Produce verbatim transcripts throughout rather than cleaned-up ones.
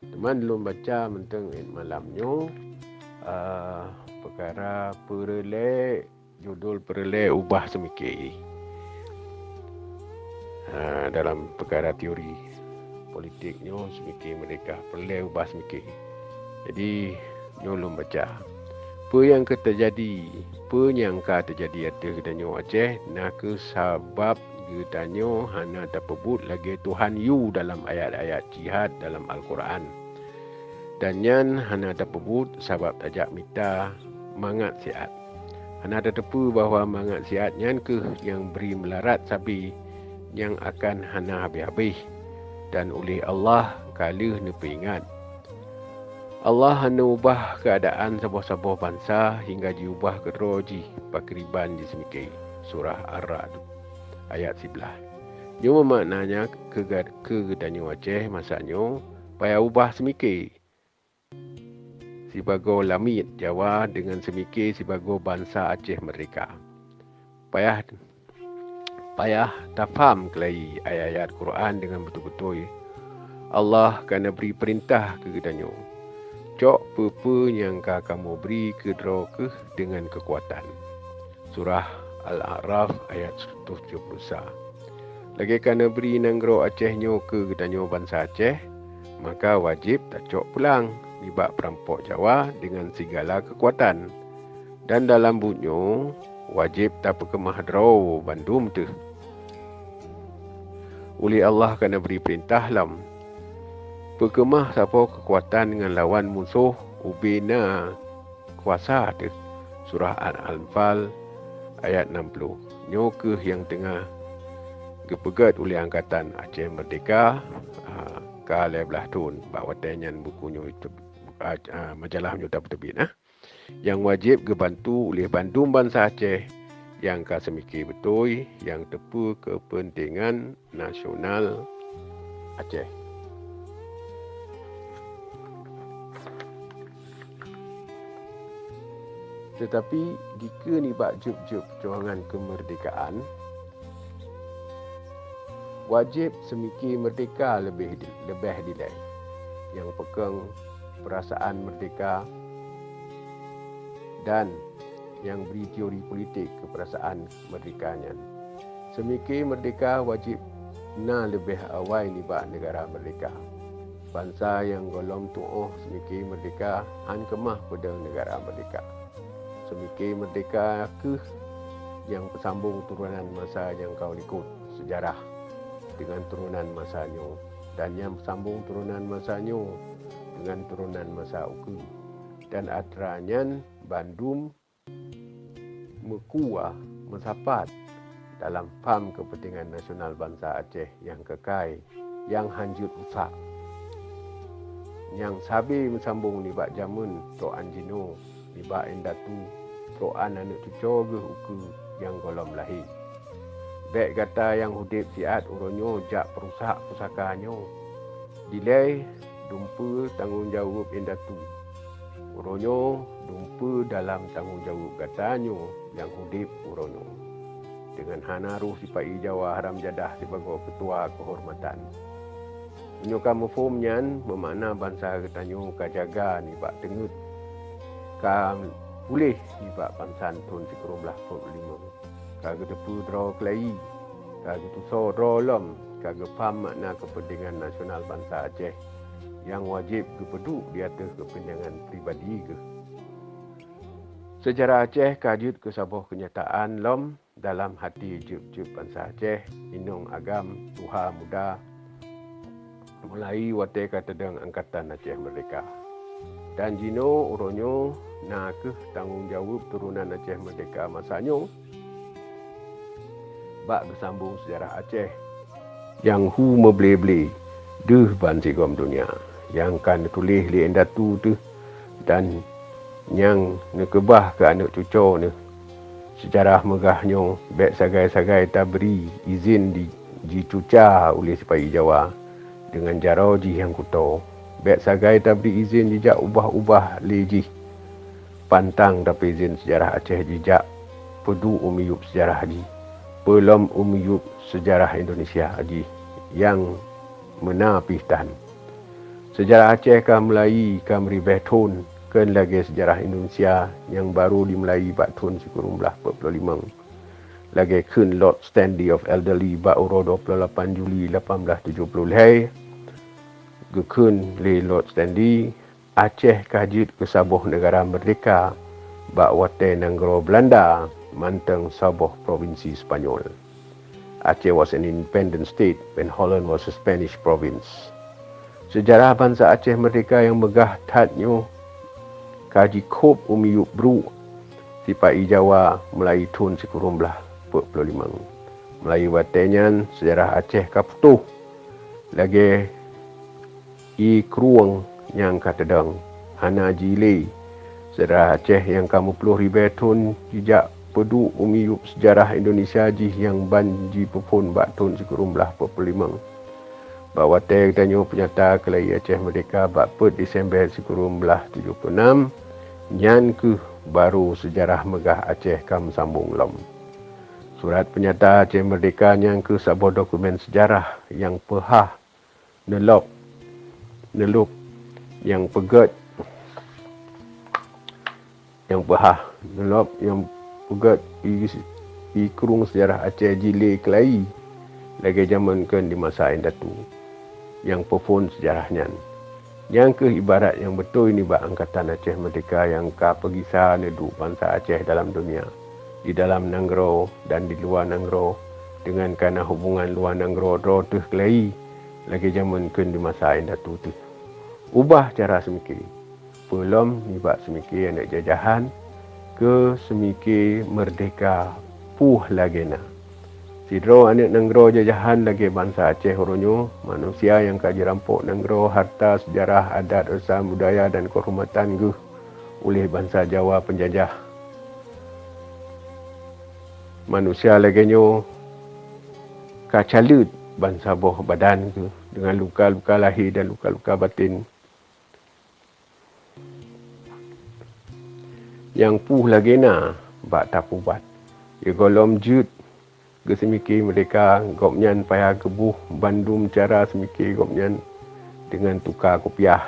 Teuma lôn baca mantong id malam nyoe, ah, peukara peureulée, judul peureulée ubah seumike. Ha, dalam peukara teori politik nyoe seumike meurdeka, peureulée ubah seumike. Jadi, nyoe lôn baca. Peue nyang ka teujadi, peue nyang ka teujadi ateueh geutanyoe Aceh, na kheueh sabab geutanyoe hana tapeubuet lagée Tuhan yue dalam ayat-ayat jihad dalam Al-Qur'an. Dan nyan hana tapeubuet sabab tajak mita mangat siat. Hana tateupeue bahwa mangat siat nyan kheueh nyang bri meularat sabe nyang akan hana habéh-habéh, dan uleh Allah ka lheueh neupeuingat. Allah hana ubah keuadaan saboh-saboh bansa hingga jiubah keudroe jih pakriban jiseumike. Surah Ar-Ra'd, ayat siblaih. Nyoe maknanya keu ga-, keu geutanyoe Aceh masa nyoe payah ubah seumike sibagoe lamiet Jawa deungon seumike sibagoe bansa Aceh meurdeka. Payah, payah tapham keulai ayat-ayat Quran deungon beutôi-beutôi. Allah ka neubri peurintah keu geutanyoe, "Cok peue-peue nyang ka kamoe bri keudroe kheueh deungon keukuatan." Surah Al-A'raf ayat seratus tujuh puluh sa. Lagée ka neubri nanggroe Aceh nyoe keu geutanyoe bansa Aceh, maka wajéb tacok pulang nibak peurampok Jawa deungon sigala keukuatan. Dan dalam buet nyoe, wajéb tapeukeumah droe bandum teuh. Ulih Allah ka neubri peurintah lom, peukeumah sapoh keukuatan ngon lawan musoh ubé na kuasa teuh. Surah Al-Anfal ayat enam puluh. Nyoe kheueh nyang teungoh geupeugét uleh Angkatan Aceh Meurdeka, a, ka lhée blaih thon bak watée nyan buku nyoe teu-, a, a, majalah nyoe tapeuteubiet, a. Nyang wajéb geubantu uleh bandum bansa Aceh nyang ka seumike beutôi, nyang teupeue keupeuntengan nasional Aceh. Teutapi dikeue nibak jeueb-jeueb peujuangan keumeurdekaan, wajéb seumike meurdeka leubeh di-, leubeh dilée, nyang peukong peurasaan meurdeka dan nyang bri teori politik keu peurasaan meurdeka nyan. Seumike meurdeka wajéb na leubeh awai nibak neugara meurdeka. Bansa nyang gohlom tuoh seumike meurdeka hán keumah peudong neugara meurdeka. Seumike meurdeka kheueh nyang peusambong turonan masa nyang ka likot seujarah deungon turonan masa nyoe, dan nyang peusambong turonan masa nyoe deungon turonan masa ukeue. Dan atra nyan bandum meukuah meusapat dalam pham keupeuntengan nasional bansa Aceh nyang keukai, nyang hán jeuet rusak, nyang sabe meusambong nibak jamén trok án jinoe, nibak indatu trok án aneuëk cucoe geuh ukeue nyang gohlom lahé. Bék gata nyang udeb siat uroe nyoe jak peurusak pusaka nyoe. Dilée dumpeue tanggong jaweueb indatu. Uroe nyoe dumpeue dalam tanggong jaweueb gata nyoe nyang udeb uroe nyoe. Deungon hana roh sipa-i Jawa haram jadah sibagoe keutua keuhormatan. Meunyoe ka muphom nyan, meumakna bansa geutanyoe ka jaga nibak teungét, ka puléh nibak pansan thon sikureueng blaih peuet lima. Ka geuteupeue droe keulayi, ka geutusoe droe lom, ka geupham makna keupeuntengan nasional bansa Aceh nyang wajéb geupeuduek di ateueh keupeuntengan pribadi geuh. Seujarah Aceh ka jeuet keu saboh keunyataan lom dalam hati jeueb-jeueb bansa Aceh inong agam tuha muda, mulai watée ka teudong Angkatan Aceh Meurdeka. Dan jinoe uroe nyoe na kheueh tanggong jaweueb turonan Aceh Meurdeka masa nyoe bak geusambong seujarah Aceh nyang hu meuble-ble deuh ban sigom donya, nyang ka neutuléh lé indatu teuh dan nyang neukeubah keu aneuëk cucoe neuh. Seujarah meugah nyoe bék sagai-sagai tabri idhin di-, jicuca uleh sipa-i Jawa deungon jaroe jih nyang kutoe. Bék sagai tabri idhin jijak ubah-ubah lé jih. Pantang tapeuzén seujarah Aceh jijak peuduek u miyueb seujarah jih, peulom u miyueb seujarah Indonesia jih nyang meuna pih tan. Seujarah Aceh ka meulayi ka meuribée thon, kheun lagée seujarah Indonesia nyang barô dimulai bak thon sikureueng blaih peuet ploh limong. Lagée kheun Lord Stanley of Alderley bak uroe dua ploh lapan Juli lapan blaih tujoh ploh lhée, geukheun lé Lord Stanley, Aceh ka jeuet keu saboh neugara meurdehka bak watée nanggroe Beulanda mantong saboh provinsi Spanyol. Aceh was an independent state when Holland was a Spanish province. Seujarah bansa Aceh meurdehka nyang meugah that nyoe ka jikhôb u miyueb brôk sipa-i Jawa meulayeue thon sikureueng blaih peuet ploh limong. Meulayeue watée nyan, seujarah Aceh ka putôh lagée ié krueng nyang ka teudong, hana ji lé. Seujarah Aceh nyang ka meuploh ribée thon jijak peuduek u miyueb seujarah Indonesia jih nyang ban jipeuphon bak thon sikureueng blaih peuet ploh limong. Bak watée geutanyoe peunyata keulayi Aceh meurdehka bak peuet Desember sikureueng blaih tujoh ploh nam, nyan kheueh barô seujarah meugah Aceh ka meusambong lom. Surat peunyata Aceh meurdehka nyan kheueh saboh dokumen seujarah nyang peuhah neulôb, neulôb nyang peugét, nyang peuhah neulôb nyang peugét ié, ié krueng seujarah Aceh ji lé keulayi lagée jamén kheun di masa indatu nyang peuphon seujarah nyan. Nyan kheueh ibarat nyang beutôi nibak Angkatan Aceh Meurdehka nyang ka peugisa neuduek bansa Aceh dalam donya, di dalam nanggroe dan di luwa nanggroe, deungon kana hubongan luwa nanggroe droe teuh keulayi lagée jamén kheun di masa indatu teuh. Ubah cara seumike, peulom nibak seumike aneuëk jajahan keu seumike meurdehka puih lagée na. Sidroe aneuëk nanggroe jajahan lagée bansa Aceh uroe nyoe, manusia nyang ka jirampok nanggroe, harta, seujarah, adat, reusam, budaya dan keuhormatan geuh uleh bansa Jawa peunjajah. Manusia lagée nyoe ka caleuet ban saboh badan geuh deungon luka-luka lahé dan luka-luka baten nyang puih lagée na bak tapubat. Sigohlom jeuet geuseumike meurdehka, gobnyan payah geuboh bandum cara seumike gobnyan deungon tuka kupiah,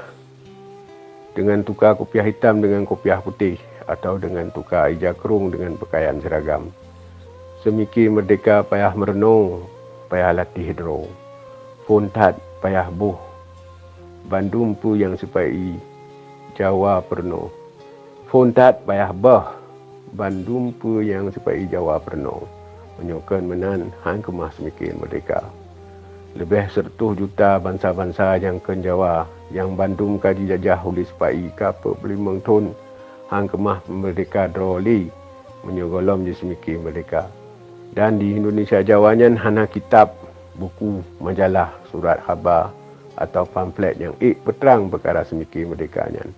deungon tuka kupiah hitam deungon kupiah putéh, atawa deungon tuka ija krueng deungon peukayan seuragam. Seumike meurdehka payah meurunoe, payah latéh droe. Phon that payah boh bandum peue nyang sipa-i Jawa peurunoe. Phon that payah beuh bandum peue nyang sipa-i Jawa peurunoe. Meunyoe kheun meunan, han keumah seumike meurdehka. Leubeh sireutôh juta bansa-bansa nyang kheun Jawa, nyang bandum ka jijajah uleh sipa-i ka peuet ploh limong thon, han keumah meurdehka droe lé meunyoe gohlom jiseumike meurdehka. Dan di Indonesia Jawa nyan hana kitab, buku, majalah, surat haba, atawa pamflet nyang ék peutrang peukara seumike meurdehka nyan.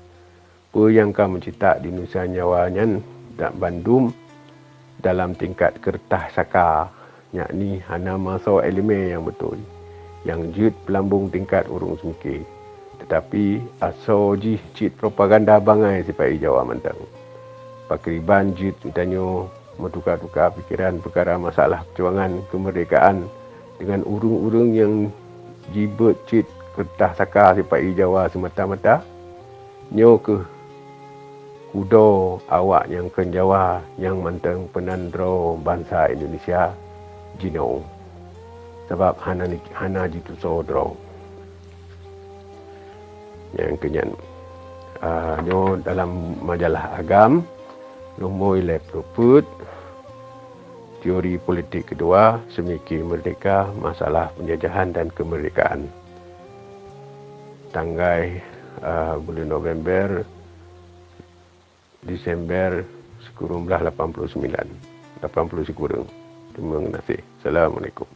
Peue nyang ka meucitak di Indonesia Jawa nyan dak bandum dalam tingkat keureutah saka, yakni hana meuasoe iéleumé nyang beutôi, nyang jeuet peulambong tingkat ureuëng seumike, teutapi asoe jih cit propaganda bangai sipa-i Jawa mantong. Pakriban jeuet geutanyoe meutuka-tuka pikeran peukara masalah peujuangan keumeurdekaan deungon ureuëng-ureuëng nyang jibeuet cit keureutah saka sipa-i Jawa seumata-mata? Nyoe kheueh kudo awak nyang kheun Jawa nyang mantong peunan droe bansa Indonesia jinoe, sabab hana ni-, hana jitusoe droe. Nyang keunyan, ah, nyoe dalam majalah Agam, lumbôi lhée peuet, teori politik keudua, seumike meurdehka, masalah peunjajahan dan keumeurdekaan. Tanggai, ah, buleuen November, Desember sikureueng blaih lapan puluh sembilan, lapan puluh sikureueng. Teurimong gaséh. Assalamualaikum.